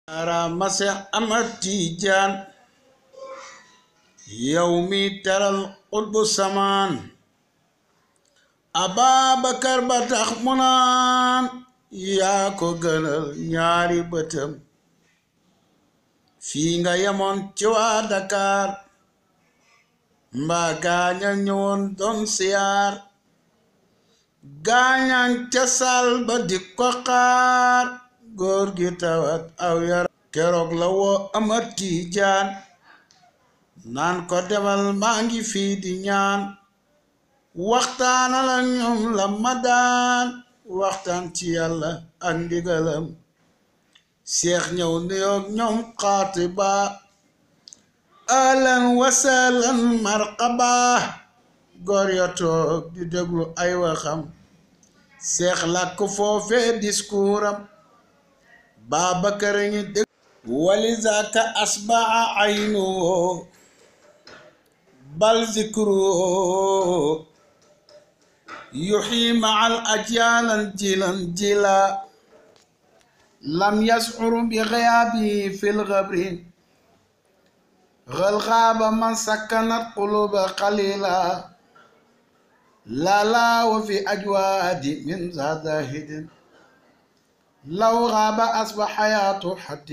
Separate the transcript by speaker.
Speaker 1: ara mase Ahmad Tijaan yow mi teral qutbu samaan Ababakar ba tax mu naan yaa ko gënal ñaari bëtam fii nga yemoon ci waa Dakar mbaa gaaña ñëwoon doon siyaar gaañan ca sal ba di ko xaar góor gi tawat aw yar keroog la woo Ahmad Tijaan naan ko demal maa ngi fii di ñaan waxtaana la ñoom la ma daan waxtaan ci yàlla ak ndigalam seex ñëw nuyoog ñoom xaatiba ahlan wa sahlan marxaba góor ya toog di déglu ay waxam seex làkk foofee discours am Babakar ngi dégg walizaka asbaa aynuhu bal zikruhu yuhyi ma'al ajyalan jilan jila lam yash'ur bi ghayabi fil ghabri ghal ghaba man sakkanat quluba qalila la la wa fi ajwadi min zadahidin law ghaba asbah hayatu hatta